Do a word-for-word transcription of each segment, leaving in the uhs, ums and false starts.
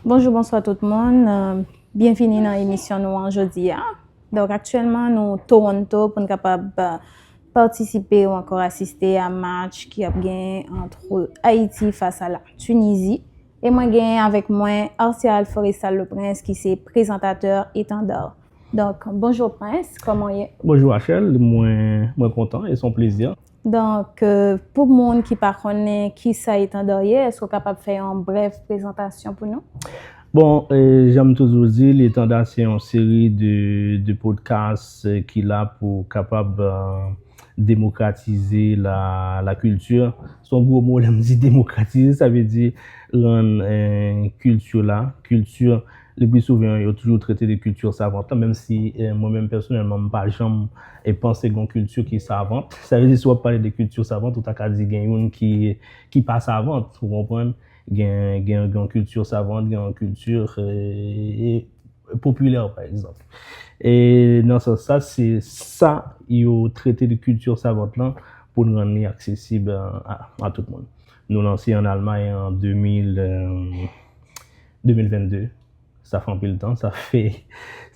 Bonjou, bonswa tout moun. Euh, byenvini nan emisyon nou an jodi a. Donk, aktyèlman, nou Toronto pou n kapab, euh, patisipe ou ankò asiste a match ki ap genyen ant Ayiti fas a la Tinizi. E mwen genyen avèk mwen Arcia Alforestal Le Prince, ki se prezantatè etanda. Donk, bonjou Prince, kòman w ye? Bonjou Rachel, mwen, mwen kontan e se yon plezi. Donk, euh, pou moun ki pa konnen kisa etanda ye, èske w kapab fè yon brèf prezantasyon pou nou? Bon, euh, jan m toujou di, etanda se yon seri de, de podcast, euh, ki la pou kapab, euh, demokratize la, la kilti. Se yon gwo mo, lè m di demokratize, sa vle di rann, euh, kilti la, kilti, le pli souvan, yo toujou trete de kilti savant la, menm si, euh, mwen menm pèsonèlman, m pa janm, e, panse gen yon kilti ki savant. Sa vle di, si w ap pale de kilti savant, ou ta ka di gen youn ki, ki pa savant, ou konprann? Gen, gen, gen yon kilti savant, gen yon kilti, euh, popilè, pa egzanp. E nan sans sa, se sa yo trete de kilti savant lan pou n rann li aksesib, euh, a, a tout moun. Nou lanse an Almay an de mil, euh, de mil vennde. Sa fè anpil tan, sa fè,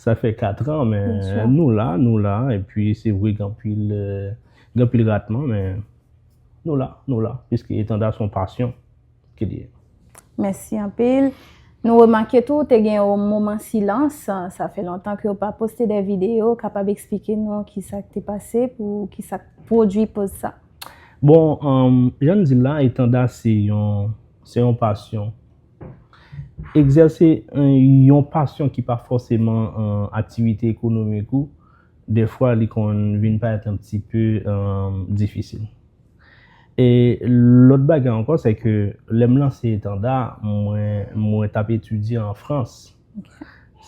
sa fè kat an, men nou la, nou la, epi se vre gen anpil, euh, gen anpil ratman, men nou la, nou la, piske etanda se yon pasyon ke li ye. Mèsi anpil. Nou remake tou, te gen yon moman silans, sa fè lontan ke w pa poste de videyo, w kapab eksplike nou kisa k te pase pou kisa k pwodui poz sa? Bon, um, jan n di l la, etanda se yon, se yon pasyon. Egzèse, euh, yon pasyon ki pa fòseman, euh, aktivite ekonomik ou, dèfwa li konn vin parèt un petit peu, euh, difisil. E lòt bagay ankò, se ke lè m lanse etanda, mwen, mwen t ap etidye an Frans.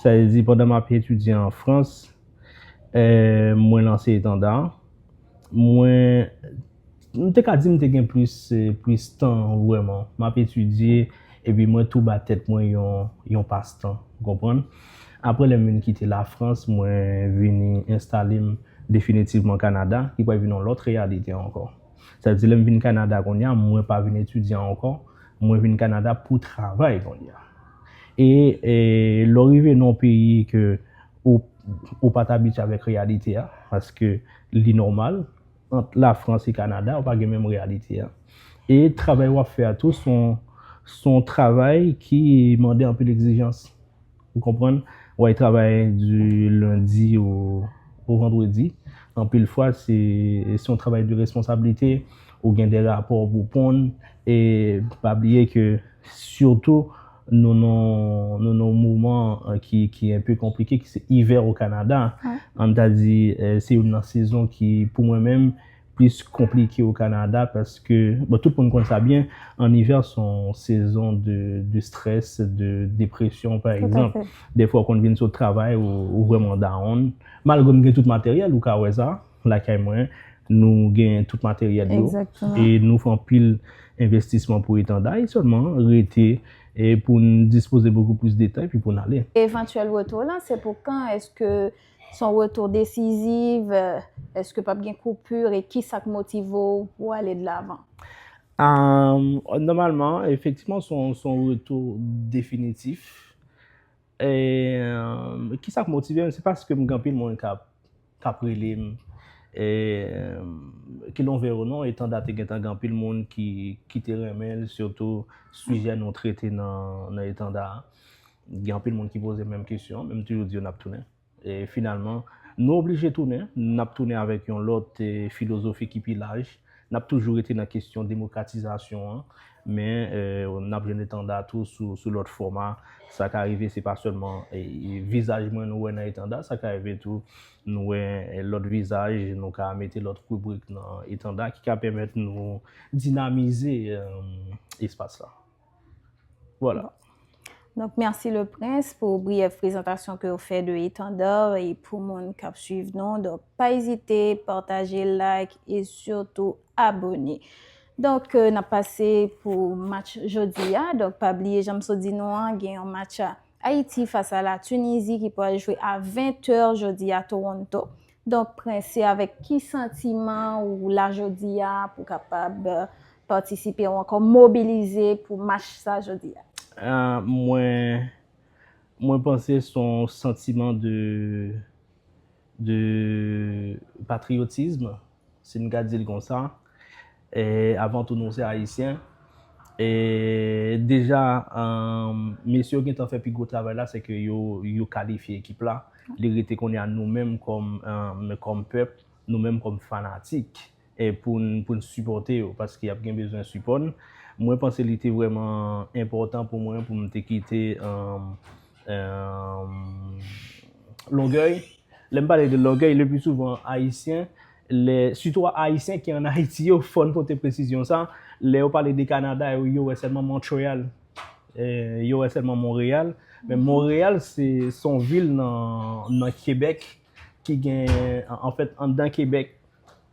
Sa vle di, pandan m ap etidye an Frans, eh, mwen lanse etanda. Mwen, m te ka di m te gen plis, eh, plis tan vrèman. M ap etidye, epi mwen tou ba tèt mwen yon, yon pastan, ou konprann? Apre lè m vin kite Lafrans, mwen vini enstale m definitivman Kanada, ki pral vin yon lòt reyalite ankò. Sa vle di, lè m vin Kanada kounye a, mwen pa vin etidyan ankò, mwen vin Kanada pou travay kounye a. E, e lè w rive nan yon peyi ke ou, ou pa t abitye avèk reyalite a, paske li nòmal, ant Lafrans e Kanada, ou pa gen menm reyalite a. E travay w ap fè a tou, se yon, se yon travay ki mande anpil egzijans. Ou konprann? W al travay di lendi o, o vandredi. Anpil fwa, se, se yon travay de responsablite. Ou gen de rapò pou ponn. E pa bliye ke, sitou, nou nan, nou nan yon moman, eh, ki, ki enpe konplike, ki se ivè o Kanada. Wi. Ann ta di, eh, se youn nan sezon ki, pou mwen menm, plis konplike o Kanada, paske, bon, tout moun konn sa byen, an ivè, se yon sezon de, de strès, de depresyon, pa egzanp. Tout à fait. Dèfwa, ou konn vin sot travay, ou, ou vrèman down. Malgre m gen tout materyèl, ou ka wè sa, lakay mwen, nou gen tout materyèl yo. Exactement. E nou fè anpil envestisman pou etanda, e sèlman rete, e pou n dispoze bokou plis de tan, epi pou n ale. Evantyèl retou lan, se pou kan? Èske se yon retou desiziv? Èske p ap gen koupi? E kisa k motive w pou ale de lavan? Am, nòmalman, efektivman, se yon, se yon retou definitif. E, am, kisa k motive m? Se paske m gen anpil moun k ap, k ap rele m. E, ke l vle ou non, etanda te gentan gen anpil moun ki, ki te renmen l, sitou sijè nou trete nan, nan etanda a. Gen anpil moun ki poze menm kesyon, men m toujou di yo n ap tounen. E finalman, nou oblije tounen, n ap tounen avèk yon lòt, e, filozofi ki pi laj. N ap toujou rete nan kesyon demokratizasyon an, men, e, n ap jwenn etanda tou sou, sou lòt fòma. Sa ka rive, se pa sèlman, e, e, vizaj mwen nou wè nan etanda, sa ka rive tou nou wè, e, lòt vizaj, nou ka mete lòt ribrik nan etanda ki ka pèmèt nou dinamize, e, espas la. Vwala. Donk, mèsi Le Prince pou briyèf prezantasyon ke w fè de etanda e pou moun k ap swiv nou. Donk, pa ezite pataje, like e sitou abone. Donk, euh, n ap pase pou match jodi a. Donk, pa bliye, jan m sot di nou an, gen yon match a Ayiti fas a la Tinizi ki pral jwe a ven tè jodi a Toronto. Donk, Prince, se avèk ki santiman ou la jodi a pou kapab, euh, patisipe ou ankò mobilize pou match sa jodi a? Ah, mwen, mwen panse se yon santiman de, de patriyotism, si n ka di l konsa. E avan tou, nou se Ayisyen. E deja, um, mesye yo gentan fè pi gwo travay la, se ke yo, yo kalifye ekip la. Li rete kounye a nou menm kòm, um, kòm pèp, nou menm kòm fanatik, e pou n, pou n sipòte yo, paske y ap gen bezwen sipò n. Mwen panse li te vrèman enpòtan pou mwen pou m te kite, um, um, lògèy. Lè m pale de lògèy, le pli souvan, Ayisyen, lè, sitou Ayisyen ki ann Ayiti yo, fò n pote presizyon sa, lè yo pale de Kanada, yo, yo wè sèlman Montreal, e, yo wè sèlman Monreyal. Men Monreyal, se, se yon vil nan, nan Kebèk ki gen, an, anfèt, anndan Kebèk,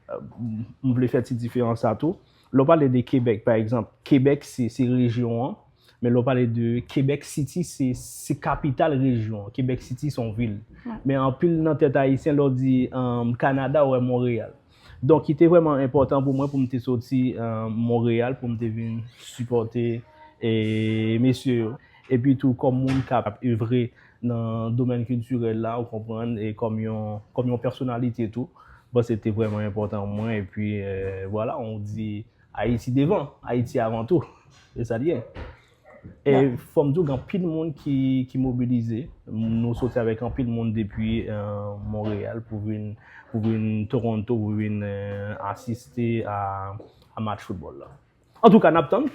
e, m, m vle fè ti diferans sa tou. Lè w pale de Kebèk, pa egzanp, Kebèk, se, se rejyon an, men lè w pale de Quebec City, se, se kapital rejyon an. Quebec City se yon vil. Men anpil nan tèt Ayisyen, lè w di, um, Kanada, w wè Monreyal. Donk, li te vrèman enpòtan pou mwen pou m te soti, um, Monreyal, pou m te vin sipòte, e, mesye yo. Epi tou, kòm moun k ap evre nan domèn kiltirèl la, ou konprann, e kòm yon, kòm yon pèsonalite tou, bon, se te vrèman enpòtan pou mwen. Epi, e, vwala, on di, Ayiti devan, Ayiti avan tou. Se sa l ye. E fò m di w, gen anpil moun ki, ki mobilize. Nou soti avèk anpil moun depi, e, Monreyal pou vin, pou vin Toronto, pou vin, e, asiste a, a match foutbòl la. Antouka, n ap tann.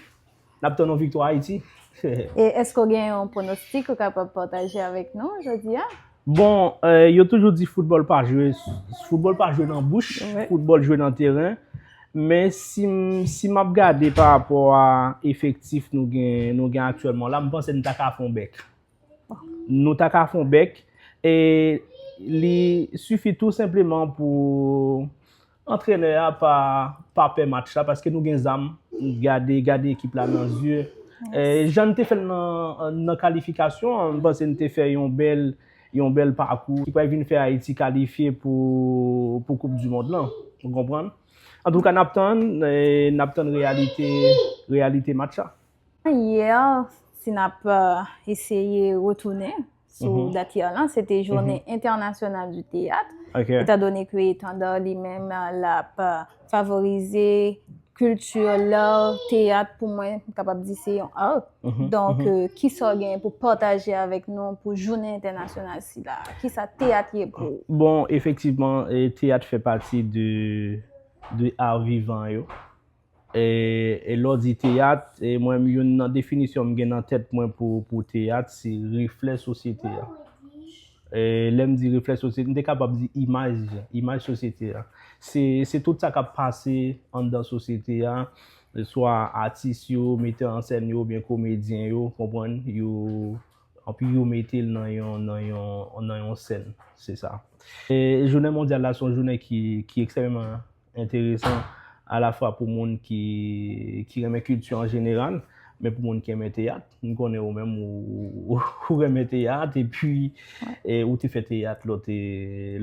N ap tann yon viktwa Ayiti. E èske w gen yon pwonostik ou kapab pataje avèk nou jodi a? Bon, e, yo toujou di foutbòl pa jwe, foutbòl pa jwe nan bouch, foutbòl jwe nan teren. Men si m, si m ap gade pa rapò a efektif nou gen, nou gen aktyèlman la, m panse n ta ka fè yon bèk. Nou ta ka fè yon bèk, e li sifi tou senpleman pou antrenè a pa, pa pè match la, paske nou gen zam. Gade, gade ekip la nan zye. E, jan n te fè l nan, nan kalifikasyon an, m panse n te fè yon bèl, yon bèl pakou ki pral vin fè Ayiti kalifye pou, pou Koup di Mond lan. Ou konprann? Antouka, n ap tann, e, n ap tann reyalite, reyalite match la. Yè, si n ap, e, eseye retounen sou dat yè lan, se te Jounen Entènasyonal di Teyat. Etandone ke Etandar li menm, e, l ap, e, favorize kilti, lè, teyat, pou mwen, m kapab di se yon art. Donk, e, kisa w genyen pou pataje avèk nou pou Jounen Entènasyonal sila? Kisa teyat ye pou ou? Bon, efektivman, e, teyat fè pati de, de art vivan yo. E, e lè w di teyat, e mwen menm, youn nan definisyon m gen nan tèt mwen pou, pou teyat, se reflè sosyete a. E lè m di reflè sosyete, m te kapab di imaj, imaj sosyete a. Se, se tout sa k ap pase anndan sosyete a, swa atis yo, metè an sèn yo, oubyen komedyen yo, konprann, yo, anpi yo mete l nan yon, nan yon, nan yon sèn, se sa. E jounen mondyal la, se yon jounen ki, ki ekstrèmeman enteresan alafwa pou moun ki, ki renmen kilti an jeneral, men pou moun ki renmen teyat. M konnen ou menm, ou, ou renmen teyat, epi, e, ou te fè teyat lè w te,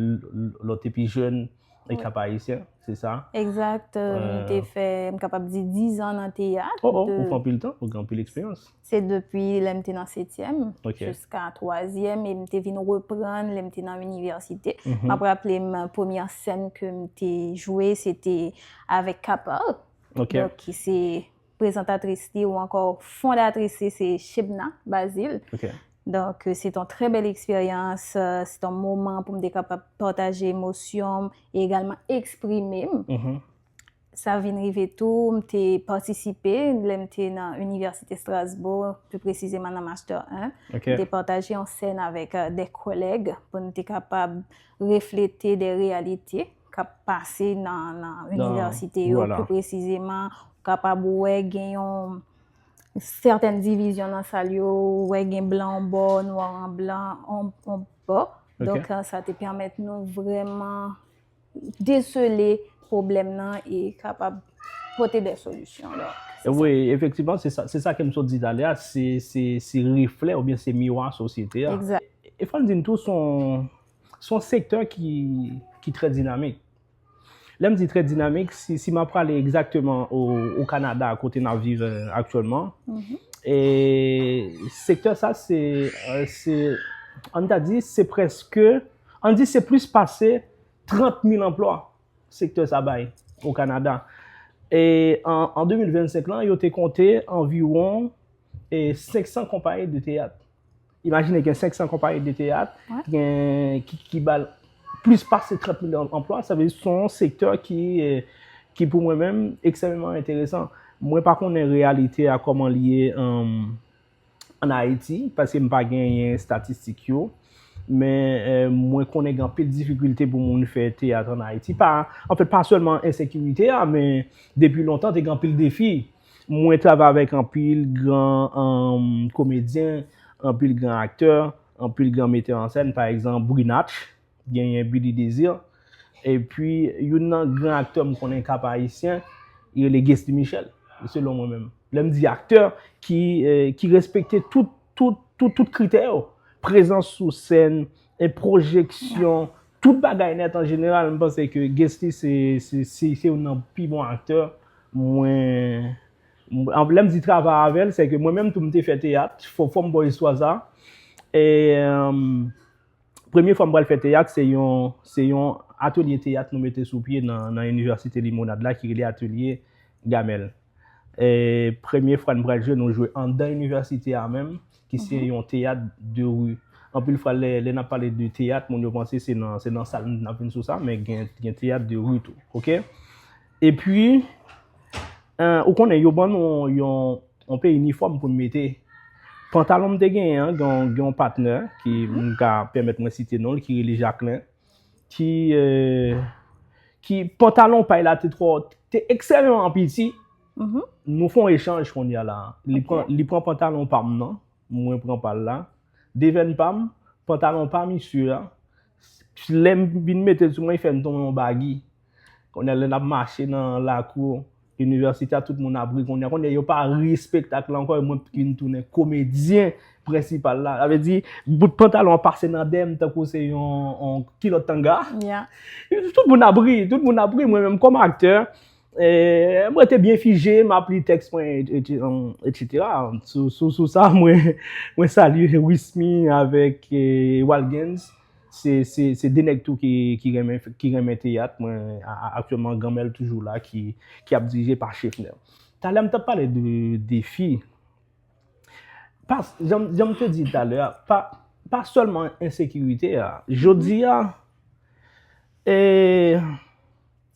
lè w te pi jèn, e Kap Ayisyen, se sa? Egzat, e, m te fè, m kapab di, diz an nan teyat. Oh, oh, ou fè anpil tan, ou gen anpil eksperyans. Se depi lè m te nan setyèm jiska twazyèm, e m te vin reprann lè m te nan inivèsite. M ap raple m, premyè sèn ke m te jwe, se te avèk Kapal. Donk, ki se prezantatris li ou ankò fondatris li, se Shebna Bazile. Donk, se te yon trè bèl eksperyans, e, se te yon moman pou m te kapab pataje emosyon m e egalman eksprime m. Sa vin rive tou, m te patisipe, lè m te nan Inivèsite Strasbourg, pi presizeman nan Master en. M te pataje yon sèn avèk, e, de kolèg pou n te kapab reflete de reyalite k ap pase nan, nan inivèsite yo, pi presizeman, ou kapab wè gen yon sètèn divizyon nan sal yo, ou wè gen blan yon bò, nwa an blan yon, yon bò. Donk, e, sa te pèmèt nou vrèman desele pwoblèm nan e kapab pote de solisyon. Donk, se sa. Wi, efektivman, se sa, se sa ke m sot di talè a, se, se, se reflè oubyen se miwa sosyete a. Egzat. E fò n di n tou, se yon, se yon sektè ki, ki trè dinamik. Lè m di trè dinamik, si, si m ap prale egzakteman o, o Kanada, kote n ap viv, e, aktyèlman, E sektè sa, se, se, ann ta di, se prèske, ann di, se plis pase trant mil anplwa sektè sa bay o Kanada. E an, an de mil vennsenk lan, yo te konte anviwon e senk san konpayi de teyat. Imajine gen senk san konpayi de teyat, gen, ki, ki ba l plis pase trant mil anplwa, sa vle di se yon sektè ki, eh, ki pou mwen menm ekstrèmeman enteresan. Mwen pa konnen reyalite a kòman li ye, um, ann Ayiti, paske m pa genyen estatistik yo. Men, eh, mwen konnen gen anpil difikilte pou moun fè teyat ann Ayiti. Pa, anfèt, pa sèlman ensekirite a, men depi lontan, te gen anpil defi. Mwen travay avèk anpil gran, um, komedyen, anpil gran aktè, anpil gran metè an sèn, pa egzanp, Brinach, genyen Billy Désir. Epi, youn nan gran aktè m konnen k ap ayisyen, li rele Guesty Michel, selon mwen menm. Lè m di aktè ki, eh, ki respekte tout, tout, tout, tout kritè yo. Prezans sou sèn, e pwojeksyon, tout bagay nèt an jeneral, m panse ke Guesty se, se, se, se youn nan pi bon aktè. Mwen, mwen, lè m di travay avè l, se ke mwen menm tou m te fè teyat, fò, fò m ba w istwa sa. E, um, premye fwa m pral fè teyat, se yon, se yon atelye teyat nou mete sou pye nan, nan Inivèsite Limonad la ki rele Atelye Gamèl. E premye fwa n pral jwe, nou jwe anndan inivèsite a menm, ki se yon teyat de ri. Anpil fwa, lè, lè n ap pale de teyat, moun yo panse se nan, se nan sal n ap vin sou sa, men gen, gen teyat de ri tou, oke? Epi, eh, ou konnen, yo ban nou yon, yon, yon pe inifòm pou n mete. Pantalon m te genyen an, gen, gen yon patnè ki m ka pèmèt mwen site non l, ki rele Jacquelin, ki, eh, ki pantalon pa l la te twò, te ekstrèmeman piti. Nou fè yon echanj kounye a la. Li pran, li pran pantalon pa m nan, mwen pran pa l la. Devèn pa m, pantalon pa misye a. Lè m vin mete l sou mwen, li fè m tonbe yon bagi. Kounye a, lè n ap mache nan lakou inivèsite a, tout moun ap ri. Kounye a, kounye a, yo pa ri espektak la ankò, e mwen vin tounen komedyen prensipal la. Sa vle di, bout pantalon an pase nan dèyè m tankou se yon, yon kilòt tanga. Tout moun ap ri, tout moun ap ri. Mwen menm kòm aktè, eh, mwen te byen fije, m ap li tèks mwen, et, et, etsetera. Sou, sou, sou sa, mwen, mwen salye Wismy avèk, eh, Walgens. Se, se, se de nèg tou ki, ki renmen, ki renmen teyat. Mwen, a, a, aktyèlman, Granmèl toujou la, ki, ki ap dirije pa Chefnè. Talè, m t ap pale de defi. Pa, jan, jan m te di talè a, pa, pa sèlman ensekirite a. Jodi a, e,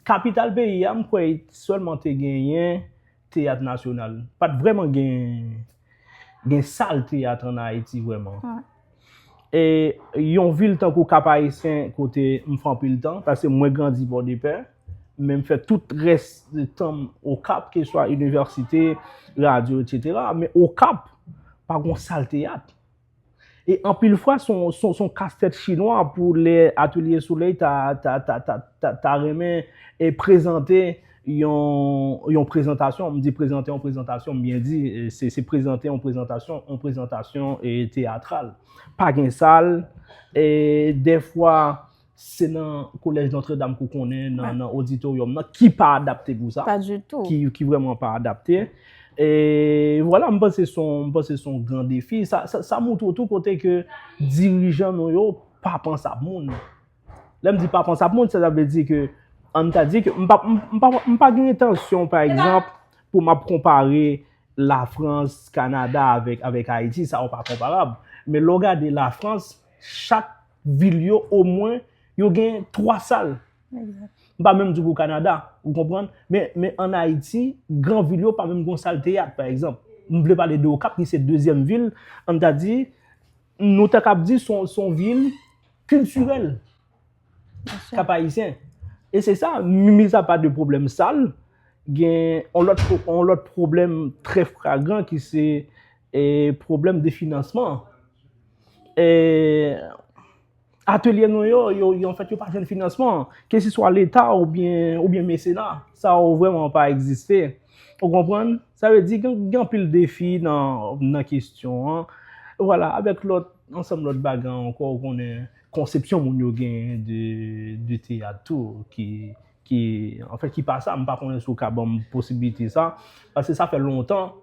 kapital peyi a, m kwè sèlman te genyen teyat nasyonal. Pa t vrèman gen, gen sal teyat ann Ayiti vrèman. E yon vil tankou Kap Ayisyen, kote m fè anpil tan, paske mwen grandi Pòdepè, men m fè tout rès de tan m Okap, keswa inivèsite, radyo, etsetera. Men Okap, pa gon sal teyat. E anpil fwa, se yon, se yon, se yon kastèt chinwa pou lè Atelye Solèy ta, ta, ta, ta, ta, ta renmen e prezante yon, yon prezantasyon. M di prezante yon prezantasyon, m byen di, e se, se prezante yon prezantasyon, yon prezantasyon, e, teyatral. Pa gen sal, e dèfwa, se nan Kolèj Nòtredam ke w konnen, nan, nan oditoryòm nan, ki pa adapte pou sa. Pa ditou. Ki, ki vrèman pa adapte. E vwala, m panse se yon, m panse se yon gran defi. Sa, sa, sa montre w tou kote ke dirijan nou yo pa panse ap moun. Lè m di pa panse ap moun, sa, sa vle di ke, ann ta di ke m pa, m, m pa, m pa gen entansyon, pa egzanp, pou m ap konpare Lafrans, Kanada avèk, avèk Ayiti, sa yo pa konparab. Men lè w gade Lafrans, chak vil yo, omwen, yo gen twa sal. M pa menm di pou Kanada, ou konprann? Men, men ann Ayiti, gran vil yo pa menm gon sal teyat, pa egzanp. M vle pale de Okap, ki se dezyèm vil, ann ta di, nou ta kab di se yon, se yon vil kiltirèl. Kap Ayisyen. E se sa, mi, mizapa de pwoblèm sal, gen yon lòt, yon lòt pwoblèm trè fragran ki se, e, pwoblèm de finansman. E, atelye nou yo, yo, yo, anfèt, yo pa jwenn finansman, keseswa Leta oubyen, oubyen mesena. Sa yo vrèman pa egziste. Ou konprann? Sa vle di gen, gen anpil defi nan, nan kesyon an. Vwala, avèk lòt, ansanm lòt bagay ankò, ou konnen konsepsyon moun yo genyen de, de teyat tou, ki, ki, anfèt, ki pa sa, m pa konnen si w ka ban m posiblite sa, paske sa fè lontan,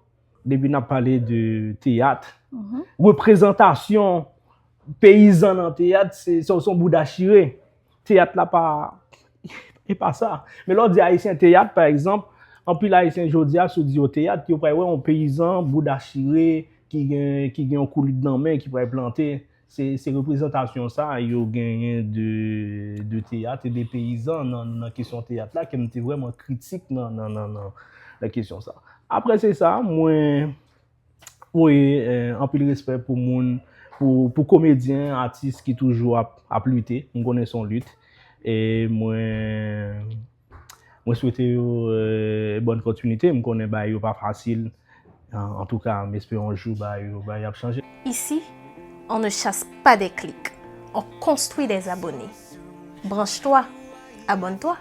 Depi n ap pale de teyat, reprezantasyon peyizan nan teyat, se se- se yon bouda chire. Teyat la pa, e pa sa. Men lè w di Ayisyen teyat, pa egzanp, anpil Ayisyen jodi a, si w di yo teyat, yo pral wè yon peyizan, bouda chire, ki gen, ki gen yon koulit nan men, ki pral plante. Se, se reprezantasyon sa yo genyen de, de teyat e de peyizan nan, nan kesyon teyat la, ke m te vrèman kritik nan, nan, nan, nan, nan kesyon sa. Apre se sa, mwen voye eh, anpil respè pou moun, pou, pou komedyen, atis ki toujou ap, ap lite. M konnen se yon lit. E mwen, mwen swete yo eh, bòn kontinite. M konnen bagay yo pa fasil. An, antouka, m espere yon jou bagay yo, bagay ap chanje. Ici, on ne chasse pas des clics, on construit des abonnés. Branche-toi, abonne-toi.